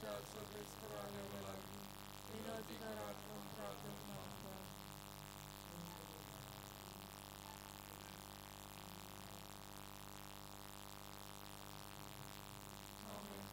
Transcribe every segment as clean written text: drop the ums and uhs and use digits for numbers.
आमच्या सर्वेस्परा देवा लागीं विनंती करात म्हूण प्रार्थना मागता. आमेन.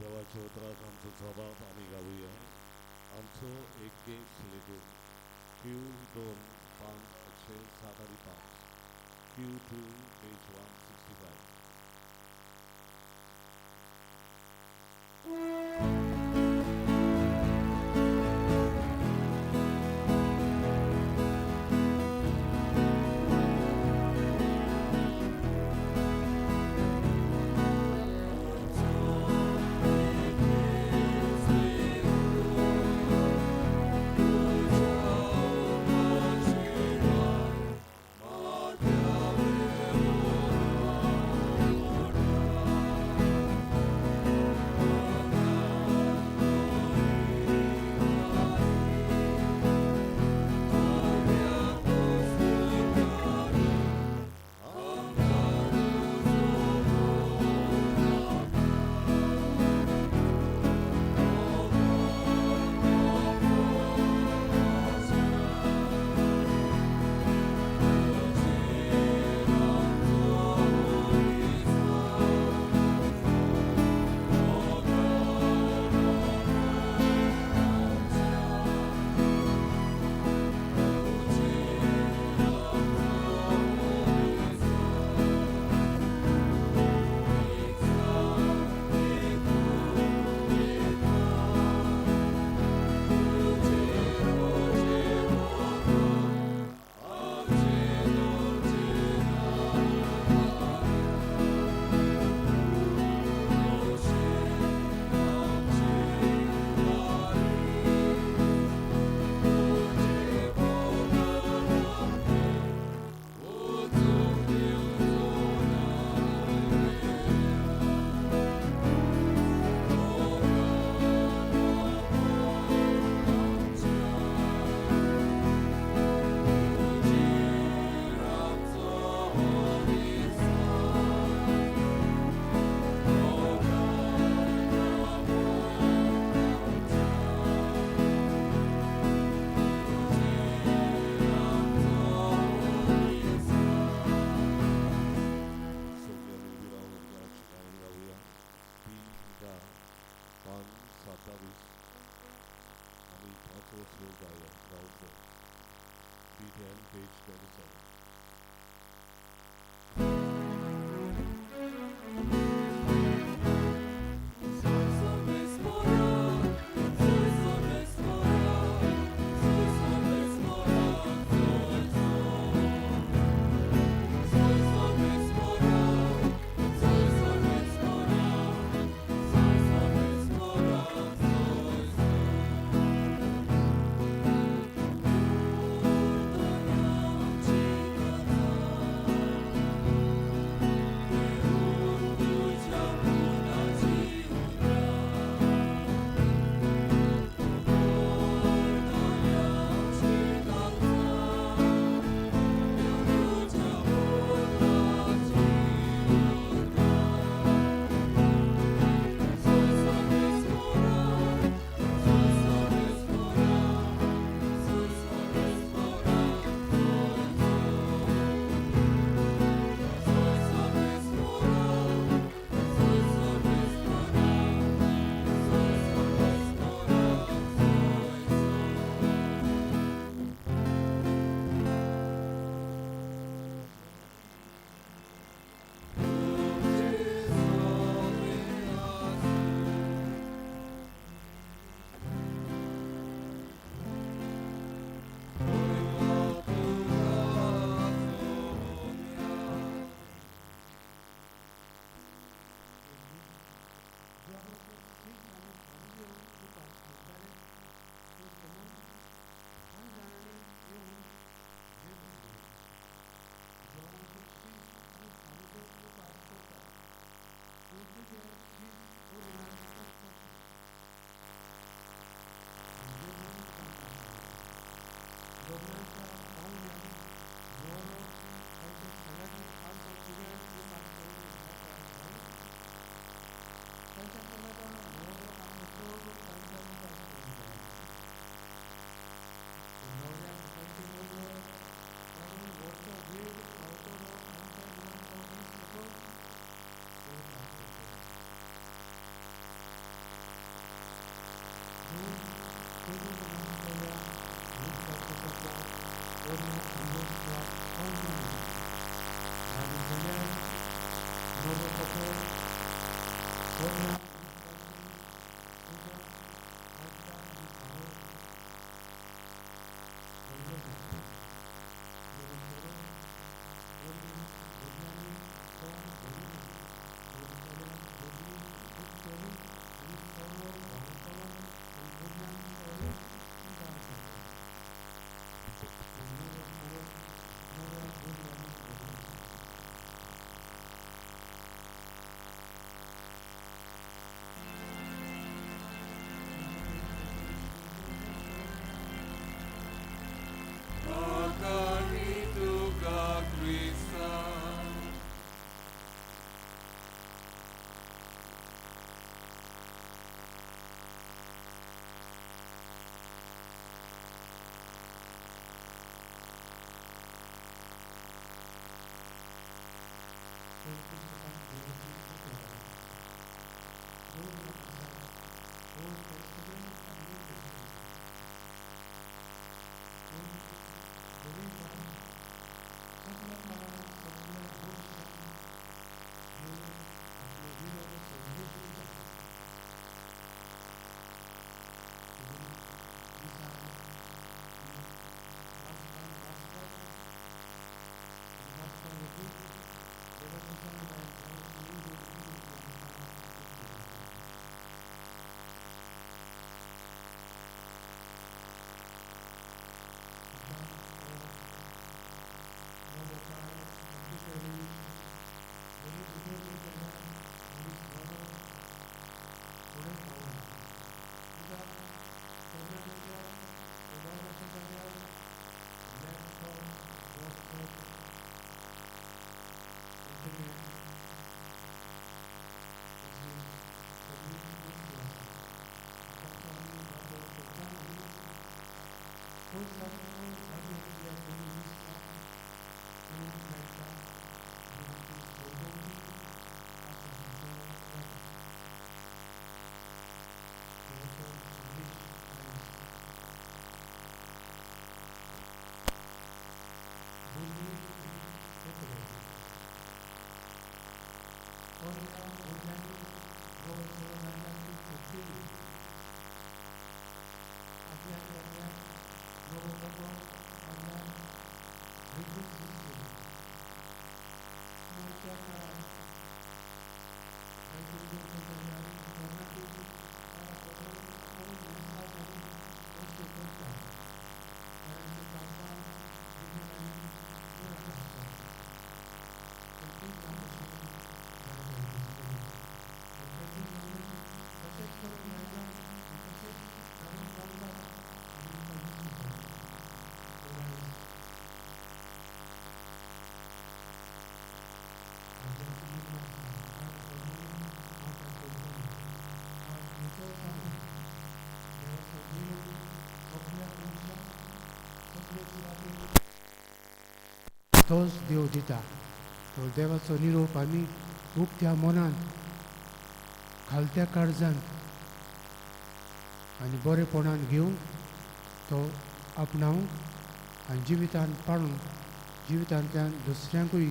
देवाच्या उतराक आमचो जबाब आमी गावया. आमचो एक केस लेगून क्यू 2 पान 107 आनी 5 क्यू 2 पेज 165. 10, page 27. बुद्धी आनी शेतले पोरण्या भुरग्यांनी गोड सेवकांची केली आपल्या पोरण्या नवो नको पोरण्या विद्युत केली. त्या काळात तोच देव दिता. तो देवाचो निरोप आमी उक्त्या मनान खालत्या काळजान आनी बरेपणान घेवन तो आपणावंक आनी जिवितान पाळून जिवितांतल्यान दुसऱ्यांकूय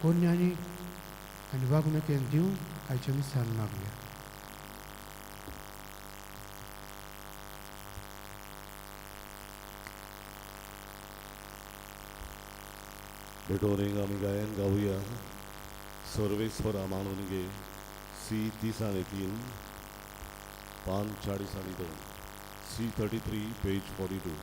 कोन्यांनी आनी वागणुकेन दिवंक आयच्या मिसान मागया. भेटोरिंग आमी गायन गावया सर्वेस्वरा मानून घे सी 30 आनी 3 पान 40 आनी 2 सी 33 पेज 42.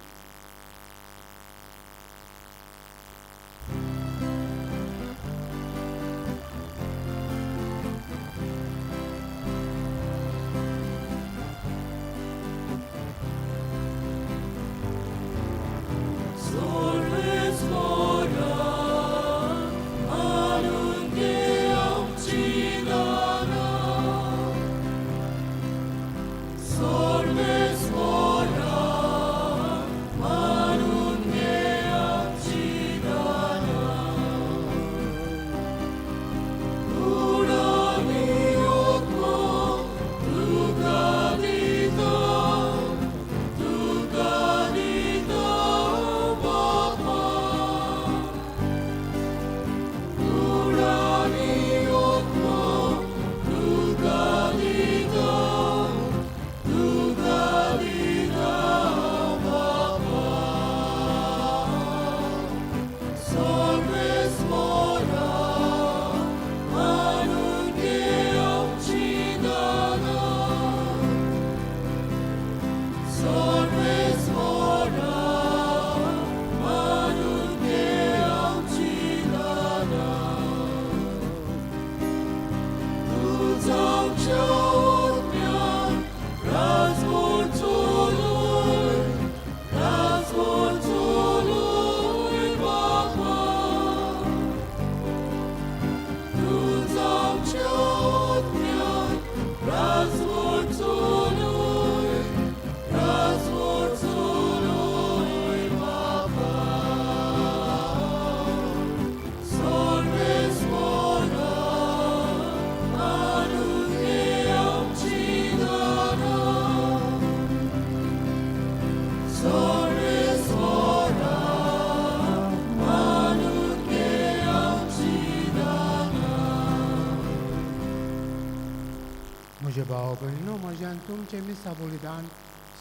म्हजे भाव भयणीनो म्हज्यान तुमचें मिसा बलिदान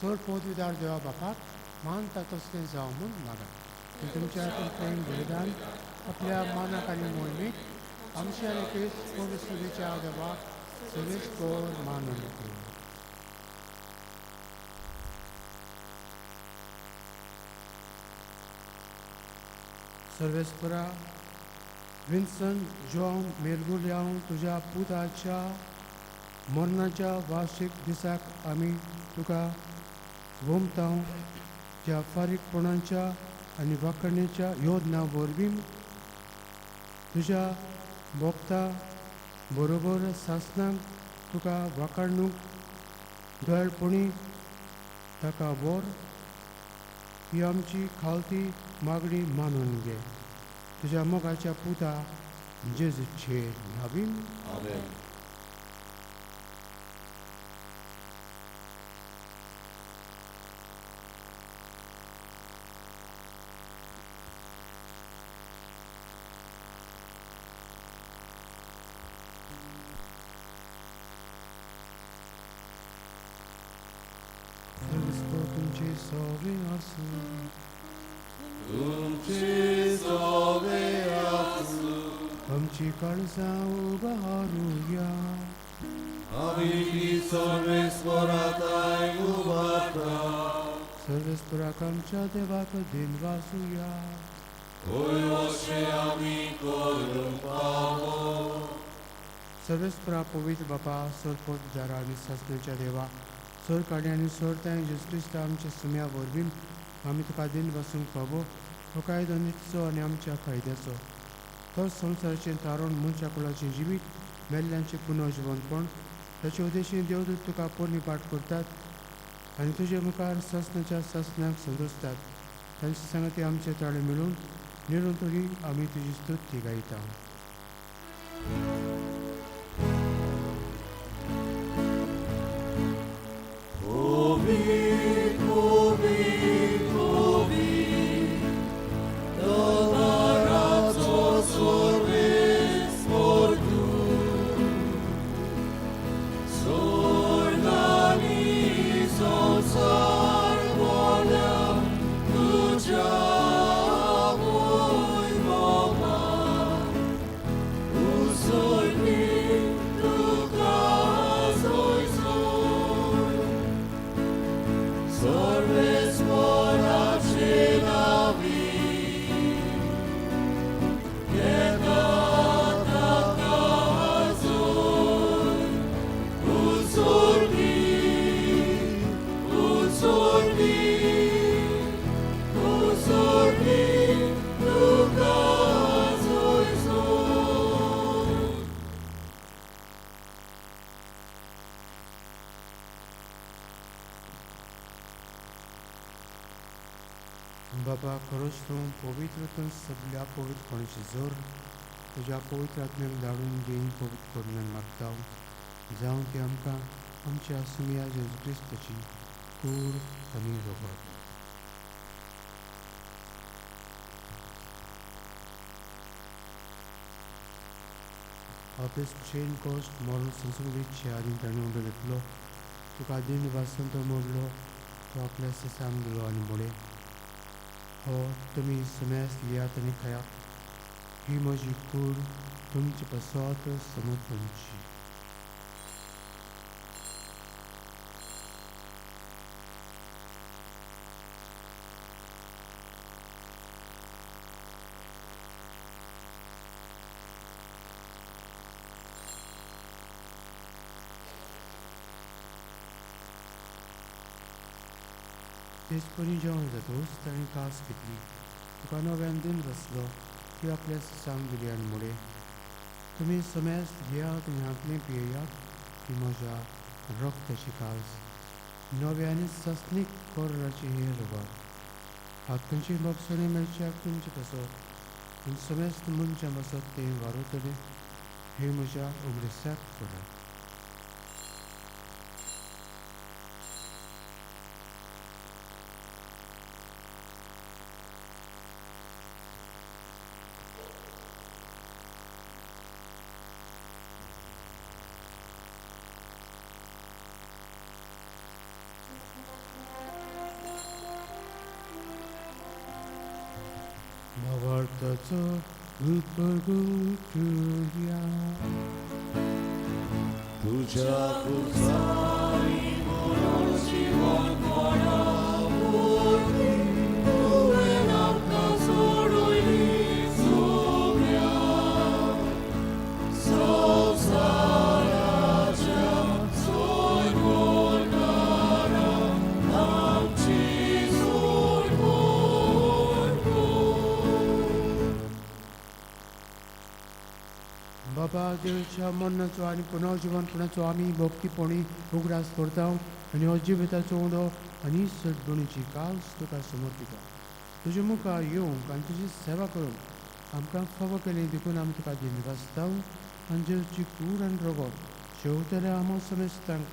सर पदवीदार देवा बापाक मानता तसलें जावं म्हूण मागात. तुमच्या प्रेम बलिदान आपल्या मानाक आनी मोहिमेक आमच्या आनी क्रिस्त पवित्रतेच्या देवाक सवेस्पर मानून. सर्वेस्परा विन्सन जॉन मेरगुल्याव तुज्या पुताच्या मरणाच्या वार्षिक दिसाक आमी तुका गोमतांव ज्या फारीकपणाच्या आनी वाखणेच्या योजना वरवीं तुज्या भोक्ता बरोबर सासनाक तुका वाखाणूक दयाळपणी ताका व्हर ही आमची खालती मागणी मानून घे. तुज्या मोगाच्या पुता जेजूचे नावीन. आमेन. प्रभु तुमचे सोवे आसूं. तुमचे सोवे आसूं. आमची काळजां उबारुया. आमी सर्वेस्पराताय उबारता. सर्वेस्पराक आमच्या देवाक दिन वासूया. होय अशें आमी करूंक पावो. सर्वेस्परा पवित्र बापा, सोर दारा आनी सासणाच्या देवा, सोर काडी आनी सोर तांय जेजू क्रिस्त आमच्या सुम्या वरवीं आमी तुका दिन वासूंक फावो. हो कायदो नितचो आनी आमच्या फायद्याचो. तो संवसाराचें तारण, मनशा कुळाचें जिवीत, मेल्ल्यांचें पुनर्जिवनपण, ताचे उद्देशीन देवदूत तुका पोरणी पाठ करतात आनी तुजे मुखार सासणाच्या सासणाक संतोसतात. तांचे सांगाती आमचे ताळे मेळून निरंतरी आमी तुजी स्तुती गायता. बाबा, खरोच तूं पवित्र, तूं सगल्या पवित्रपणाची जोर. तुज्या पवित्र आत्म्याक धाडून देईन पवित्र करून मागता, जावं ती आमकां आमच्या सुम्या जेजू क्रिस्ताची कूड आनी रगत. आपले चेन कश्ट मरण संसून इच्छे आनी ताणें उडो घेतलो. तुका दिन वासून तो मोडलो, तो आपल्या ससांक दिलो आनी म्हणलें, हो तुमी सुमेस लियात आनी खायात, ही म्हजी कूड तुमचे पासत समर्पणची. तेच परी जेवण जातकूच ताणें कास घेतली, तुका नव्यान दिन बसलो, ती आपल्या ससांक दिली आनी म्हणलें, तुमी समेस घेयात आनी हांतलें पियेयात, ही म्हज्या रक्ताची कास, नव्या आनी सासणीक कोराची हें रगत. हात खंयची भोगसणी मेळच्याक तुमचे पासत आनी समेस्त मनशां पासत तें वारवतलें, हें म्हज्या उगडसाक करात. भावार्थाचो उपगुटुया. तुझ्या खुर्सानी म्हणून जिवनपणा वरवीं तुवें आमकां सोडयली सुम्या. संवसाराच्या सोयपणारा आमची सोडवण कर. बाबा, देवच्या मरणाचो आनी पुनर्जिवनपणाचो आमी भक्तीपणी उगडास करता आनी हो जिविताचो उडो आनी सडबणीची कास तुका समर्पिता. तुजे मुखार येवंक आनी तुजी सेवा करूंक आमकां फावो केली देखून आमी तुका दिनवासता आनी जेजूची कूड आनी रगत शेवतल्या आमो समेस्तांक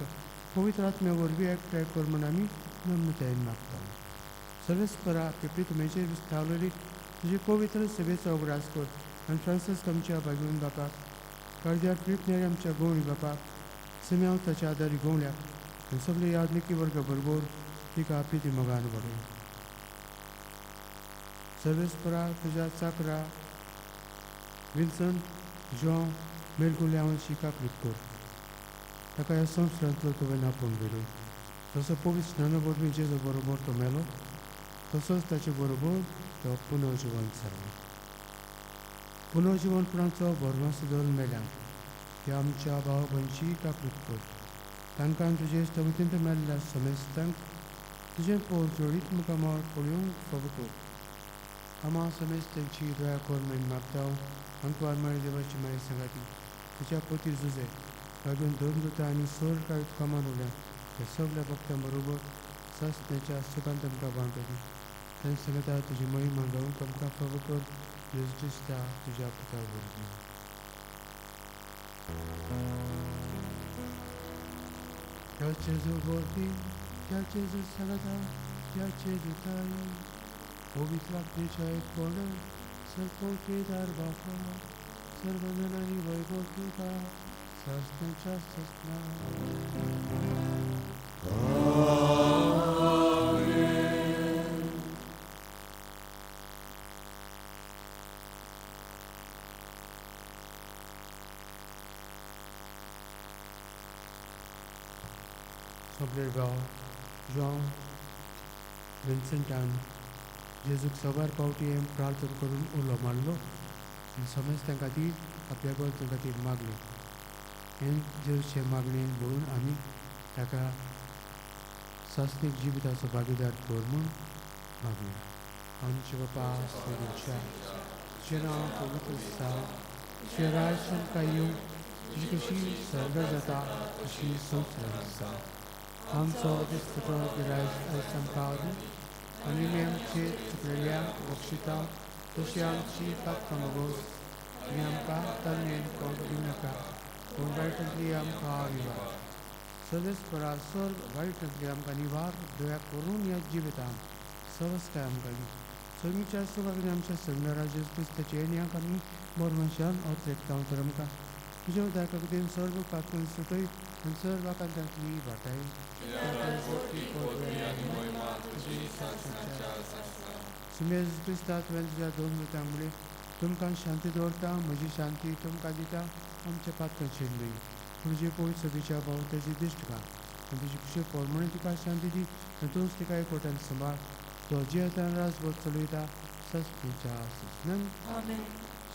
पवित्र आत्म्या वरवीं एकठांय कर म्हूण आमी नम्रतायेन मागता. सर्वेस्परा पिपी तुमेचेर विस्तावलेली तुजी पवित्र सेवेचो उगडास कर आनी फ्रांसीस आमच्या भागून बापाक, कार्द्यार प्रिपनेर आमच्या गवळी बापाक, सिम्यांव ताच्या आदारी गवळ्याक आनी सगळे यादनिकी वर्ग बरोबर तिका प्रिती मोगान वाडय. सर्वेस्परा तुज्या चाकरा विन्संट जॉन मेलगुल्यांवशी काकृत कर. ताका ह्या संवसारांतलो तुवें आपोवन व्हेलो. जसो पवित्र स्नाना वरवीं जेजू बरोबर तो मेलो तसोच ताचे बरोबर तो पुनर्जिवन जालो. पुनर्जिवनपणाचो भरवंसो धरून मेल्यान ह्या आमच्या भाव भयणची काकृत कर. तांकां तुजे स्तवतींत मेल्ल्या समेस्तांक तुजें पोर जोडीत मुखामळ पळोवंक फावो कर. आमा समेस्तांची दया कर म्हण मागता. अंकवार मारी देवाची माई सांगाती तुज्या पोती जुजे लागून दोन दुता आनी सोर काळ तुका मानवल्या ह्या सगल्या भक्तां बरोबर सस्तेच्या सुखान तुमकां वांटो दी. तें सांगता तुजी महिमा गावंक आमकां फावो कर. जेजू क्रिस्ता तुज्या पुता वरवीं. ह्या जेजू वरवीं, ह्या जेजू सांगता, ह्या जेजू ताई पवित्र आत्म्याच्या एकपणान सर्वोकेदार बापा सर्वजन आनी वैभव तुका सस्तेच्या सस्ना. सोंपले भाव जॉन विन्संटान जेजूक साबार पावटी प्रार्थना करून उलो मारलो आनी समेस्तां खातीर आपल्या गरजां खातीर मागलें. हें जेजूचें मागणें म्हणून आमी ताका सासणीक जिविताचो भागीदार कर म्हूण मागुया. आमचे बापा स्वर्गाच्या, तुजें नांव पवित्र जावं, तुजें राज्य आमकां येवं, तुजी कशी स्वर्गार जाता तशी संवसारांत जावं. आमचो दिसपटो गिरायक आयज आमकां दी आनी आमी आमचे चुकलेल्यांक बक्षिता तशी आमची पापकां मागोस आनी आमकां तांणें कोण दिवं नाका पूण वायटांतली आमकां निवार. सदस्परा सर्व वायटांतली आमकां निवार. दया करून ह्या जिवितांत सवस्काय आमकां दी. सगळीच्या सुखाक आमच्या संगरा जेजू क्रिस्ताचे येण्याक आमी बरो मनशान अत्रेकता तर आमकां तुज्या उदारका खातीर सर्व पातून सुटय आनी सर्व आकांतांतली वाटाय. सुमे जेजू क्रिस्ता तुवें तुज्या दोन दुतांक म्हणलें, तुमकां शांती दवरता, म्हजी शांती तुमकां दिता, आमच्या पातकांचेर न्हय पूण तुजे पवित्र सभेच्या भावताची दिश्ट घाल आनी तुजी खुशी प्रमाणे तिका शांती दी आनी तूंच तिका एकवटान सांबाळ. तो जियेतान राजभर चलयता सस्तेच्या सजनान.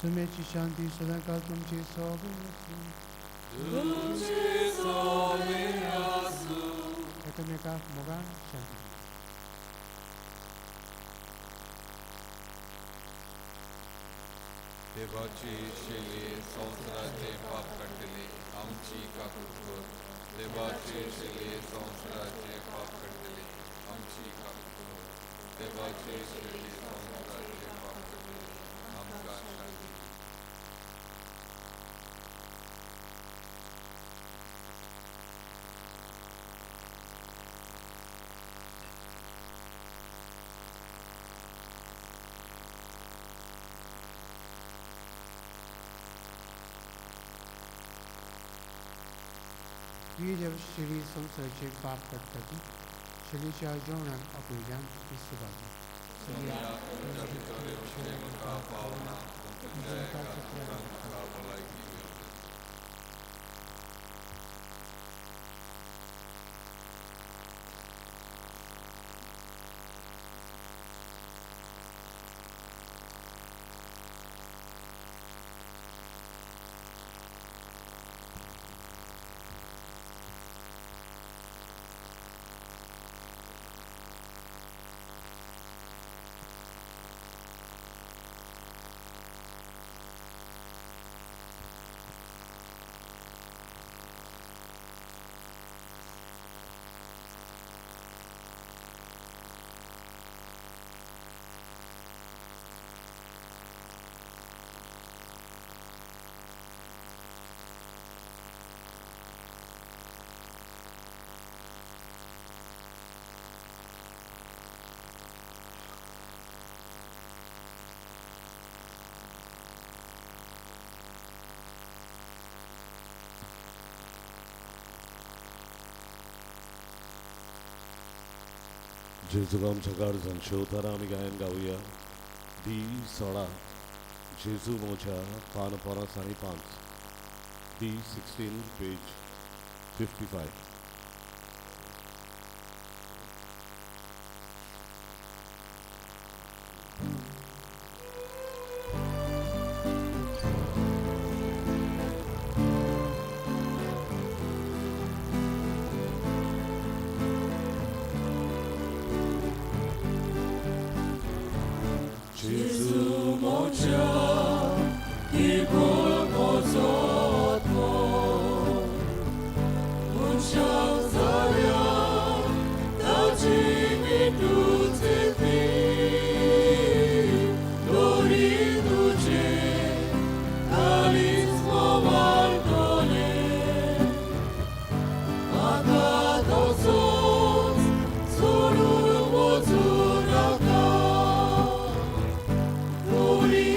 सुम्याची शांती सदांकाळ तुमची सगळी आसूं. एकामेकाक मोगान शांती. देवाची शेली संवसाराचे पाप काडटली आमची काकूट कर. देवाची शेली संवसाराचे पाप काडटली आमची काकूट कर. देवाची शेली संवसाराचे पाप काडटली आमकां शांती. ही देव शेली संवसाराचे पाप काडटा ती शेलीच्या जेवणाक आपयल्यान ती सुबागी. तुमच्या भितर येवचें म्हाका पावना, पूण तुज्या एका सुखान म्हाका भलायकी मेवली. जेजूक आमच्या काळजान शेवतारा आमी गायन गावया. डी 16, जेजू मोच्या पान 5 आनी 5. डी 16 पेज 55. Gesù mocia, chi colmo Mucha zaria, taci vituțe fi, dorindu-ce, calismo maltole, Agatosos, solul mozuraka, Dori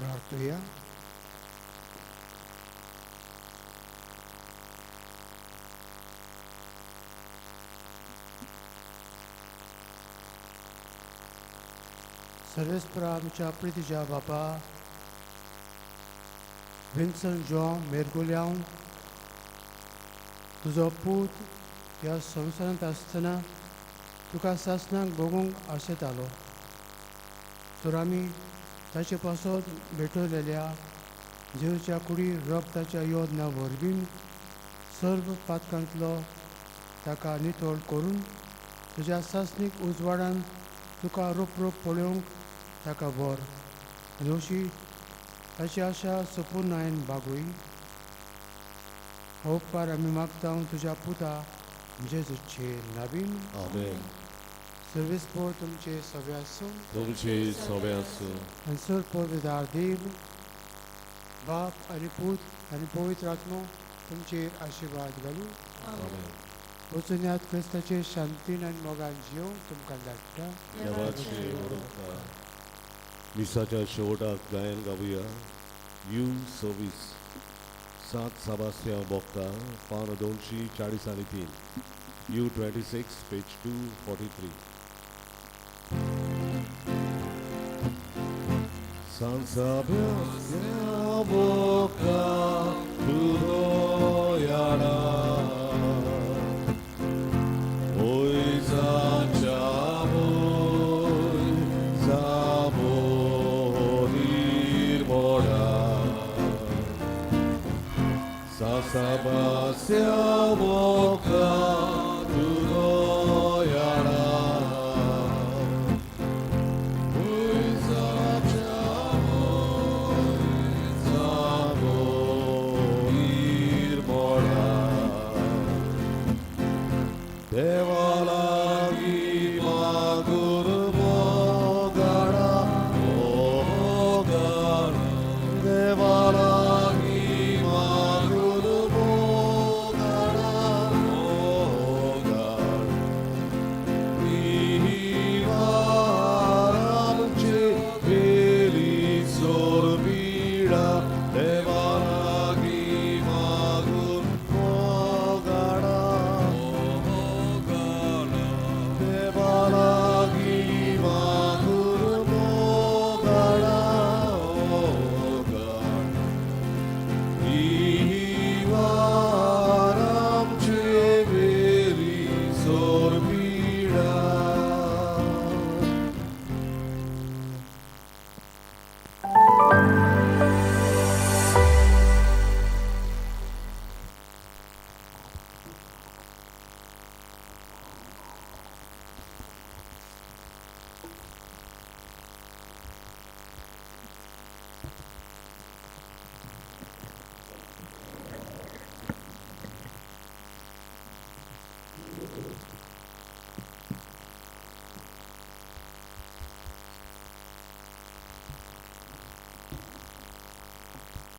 प्रार्थुया. सर्वेस्परा आमच्या प्रितीच्या बापा, विन्सन जॉन मेरगुल्यांव तुजो पूत ह्या संवसारांत आसतना तुका सासणाक भोगूंक आशेतालो, तर आमी ताचे पासत भेटवलेल्या जेजूच्या कुडी रक्ताच्या योजना वरवीं सर्व पातकांतलो ताका नितळ करून तुज्या सासणीक उजवाडान तुका रोप रोप पळोवंक ताका व्हर आनी अशी ताची आशा सपूर्णायन बागोय. हो उपकार आमी मागता तुज्या पुता जेजूचे नावीन. आमेन. सर्वेस्पोर तुमचे सगळे आसूं, तुमचे सगळे आसूं. आनी सर पवित्र देव बाप आनी पूत आनी पवित्र आत्मो तुमचेर आशिर्वाद घालूं. आमेन. वचून यात, क्रिस्ताचे शांतीन आनी मोगान जियो तुमकां धाडटा. देवाचे उपकार. मिसाच्या शेवटाक गायन गावया. You 26 सात साबास्या बोक्ता, पान 243, U 26 page 243. San Sebastian boca turoyana, Oi Sanchaboy Sabonir mora, San Sebastian boca.